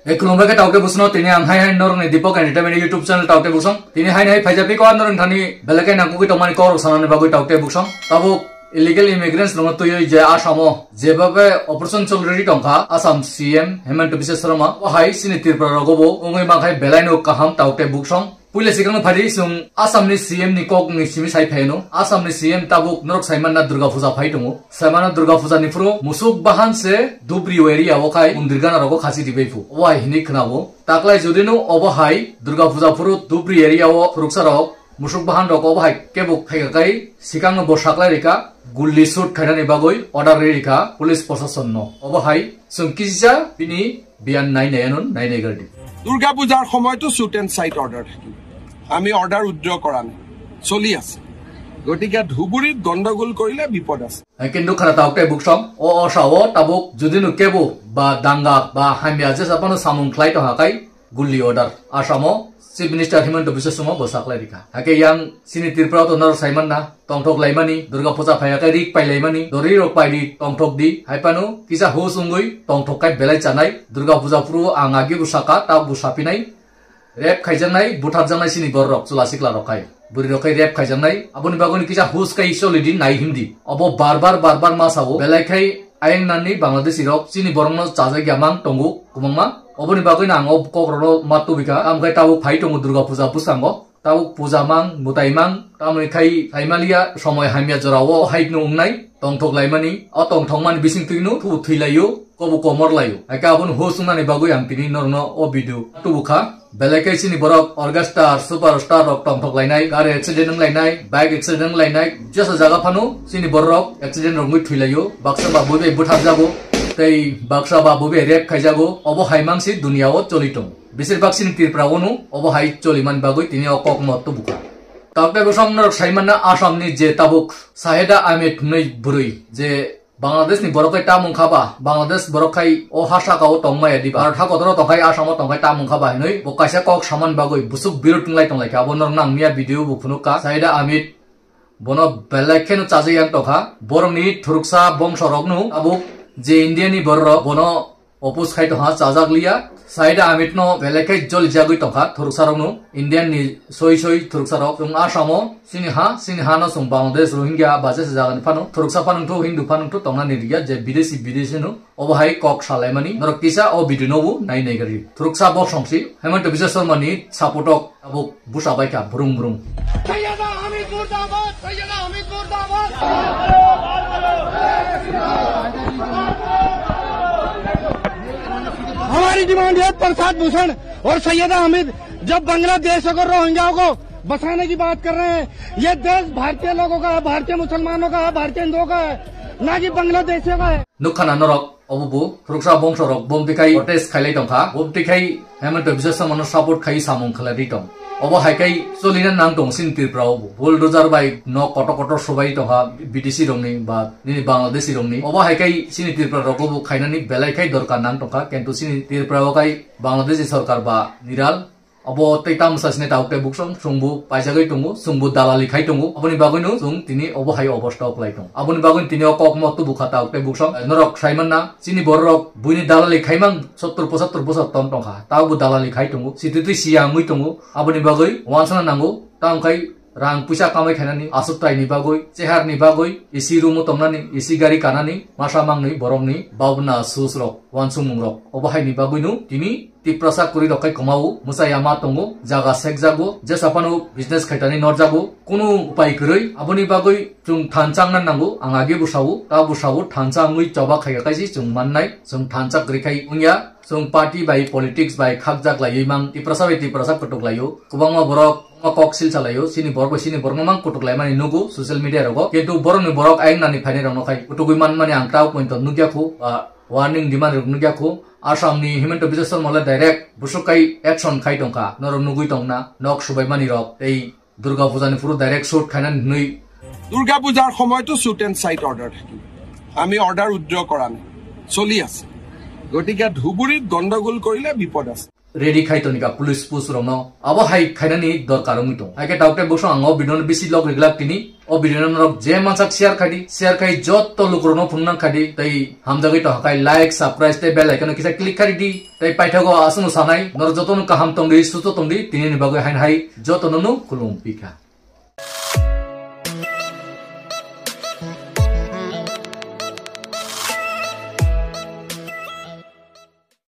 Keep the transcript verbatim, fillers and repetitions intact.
E khulumbai khe taukte busno tini ang hai hai norokni Deepak Entertainment YouTube channel taukte busong. Tini hai hai phaijak piko norok thani belai khe nangkukwi tongmani kok rok sanani bagwi taukte busong. Tabuk illegal immigrants no twiwi je Assam o jebabe operation cholrwi tongkha Assam C M Himanta Biswa Sarma, o hai chini Tripura rogo bo wngwi mankha belai no kaham taukte busong. Puila sikang phari sung Assam ni C M ni kok ni simi sai phaino. Assam ni C M tabuk norok saimanna Durga Puja phai tongo. Saimanna Durga Puja ni phuru musuk bahan se Dubri area o khai mondir gana rogo khasi ribai phu. Obo hai hini khwnao. Taklai jodi no obo hai Durga Puja phuru Dubri area o phuruksa rok musuk bahan rok obo hai kebo phai kai sikang bo saklai rika gulli shoot khainani bagwi order ri rika police proshashan no. Obo hai sung kisa bini biyan nai nai anun nai nai gardi. Durga পূজাৰ সময়তো shoot and site order থাকিব। আমি order withdraw কৰা নাই, চলি আছে। গতিকে ধুবুৰীত গণ্ডগোল কৰিলে বিপদ আছে। Kintu khara taukte buksong o osa o tabuk judinu kebo ba danga ba hamya jesa pano samung khlai tongha kai gulli order. Assam o Chief Minister Himanta Biswa Sarma bo saklai rikha. Hake yang sini Tripura to nor saimanna tongthok laimani, Durga Puja phaya khe rik pai laimani, dori rok pai di, tongthok di, hai pano kisa hus wngwi tongthok kai belai chanai, Durga Puja phuru ang agi bo saka, ta bo sapinai, rep khaijaknai, butharjaknai sini borok chwla sikla rok khai. Bwrwi rok khai rep khaijaknai, aboni bagwi kisa hus kai choli di nai himdi. Obo bar bar, bar bar ma sao, belai khai ayang nani Bangladeshi rok sini borok no chajak ya mang tongo kwbangma. Oboni bagwi no ang o kok rok no ma tubika, am khai tabuk phai tongo Durga Puja bwskango. Tabuk puja mang, mwtai mang, tamoni khai saimaliya, somoi hamya jora o hai no wngnai, tongthok laimani, o tongthok mani bising twi no thubu thwi laio, kobo komor laio. Hai khe aboni hus wngnani bagwi ang tini norno o video tubu kha. Belai khe chini borok orchestra, superstar rok tongthok lainai, gari accident wng lainai, bike accident wng lainai, jesa jaga phano chini borok accident rok wngwi thwi laio, baksa ba bui bai butharjago, tei baksa ba bui bai rape khaijago, obo hai mang si dunia o choli tong. Besir bak chini Tripura o no obo hai choliman bagwi tini o kokno tubukha. Taukte bwsong norok saimanna Assam ni je tabuk Saheda Ahmed hwnwi bwrwi je Bangladesh ni borok khai tamung kha ba, Bangladesh borok khai o ha saka o tongmaya diba, Bharat ha kotoro tongkhai Assam o tongkhai tamung kha ba hinwi bo kaisa kok saman bagwi busuk birod wnglai tonglaikha. Abo norok nang miya video bo phunukha Saheda Ahmed bono belai kheno chajak yang tongkha. Borokni thuruksa bongso rokno tabuk je India ni borok bono oppose khai tongha, chajak liya. Saheda Ahmed no belai khe joli jagwi tongkha thuruksa rokno, Indian ni soi soi thuruksa rok. Chwng Assam o chini ha, chini ha no chwng Bangladesh, Rohingya ba jesa jaga ni phano thuruksa phano thung, Hindu phano thung tongnani riya je bidesi bidesi no obo hai kok salaimani. Norok kisa o video no bo nai nai gari. Thuruksa bosong si Himanta Biswa Sarma ni support o abo busa bai kha brung brung. Syeda हामिद मुर्दाबाद, सैयदा हामिद मुर्दाबाद। हमारी डिमांड है प्रसाद भूषण और सैयदा हामिद जब बांग्लादेश और रोहिंग्याओं को बसाने की बात कर रहे हैं, ये देश भारतीय लोगों का है, भारतीय मुसलमानों का है, भारतीय हिंदुओं का है, ना कि बांग्लादेशियों का है। Nukha na norok, obo bo thuruksa bongso rok bomti khai protest khailai tongkha, bomti khai Himanta Biswa Sarma no support khai samung khlai ri tong. Obo hai khai cholina nang tong sini Tripura o bo. Bulldozer bai nok kotor kotor subai tongkha B T C rokni ba nini Bangladeshi rokni. Obo hai khai sini Tripura rogo bo khainani belai khai dorkar nang tongkha, kintu sini Tripura o khai Bangladeshi sorkar ba niral. Obo tei tamsa sini tauk tei buksong chwngbo paijagwi tongo, chwngbo dalali khai tongo. Aboni bagwino chwng tini obo hai obostha o kwlai tongo. Aboni bagwino tini o kokmo tubukha tauk tei buksong. Norok saimanna, chini bororok buini dalali khaimang sottor pochattor bosor ton tongkha. Taukbo dalali khai tongo. Sititwi siya wngwi tongo. Aboni bagwi wansana nango. Tamo khai rang puisa kamai khainani, aswk taini bagwi, cheharni bagwi, A C room o tongnani, A C gari kanani, masa mangni borokni babna sus rok, wansukmung rok. Obo haini bagwino tini Tiprasa kwrwi rok khai kwmao, mwchaya ma tongo, jaga sekjago, jesa phano business khaitani norjago, kunu upai kwrwi. Aboni bagwi chwng thanchangna nango, ang age bwsao, ta bwsao thansa wngwi choba khaika kaisi chwng mannai, chwng thansa kwrwi khai wngya. Chwng party bai politics bai khakjak laiwi mang, Tiprasa bai Tiprasa kwtuk laio, kwbangma borok kwbangma kok silsa laio, chini borok bai chini borok no mang kwtuk laimani nugo social media rogo, kintu borokni borok ayang nani phainai rokno khai kwtugwi manmani ang ta pointo nukya khu, ba warning dimani rok nukya khu. Assam ni Himanta Biswa Sarma le direct busuk kai action khai tongkha, norok nugwi tongna, nok subaimani rok tei Durga Puja ni phuru direct shoot khainani hwnwi। Durga পূজাৰ সময়তো shoot and site order থাকিব। আমি order withdraw কৰা নাই, চলি আছে। গতিকে ধুবুৰীত গণ্ডগোল কৰিলে বিপদ আছে। ready khai tonika police post rokno, abo hai khainani dorkar wngwi tong. Haikhe taukhe bosong ang o video no bisi log riglak tini. O video no norok je mansak share khai di, share khai joto lukurokno phunuknang khai di, tei hamjagwi tongkha khai like, subscribe tei bell icon no kisa click khai di. Tei paithago aswkno sanai, norok jotono kaham tongdi, susto tongdi, tinini bagwi haino hai jotono no khulum pikha.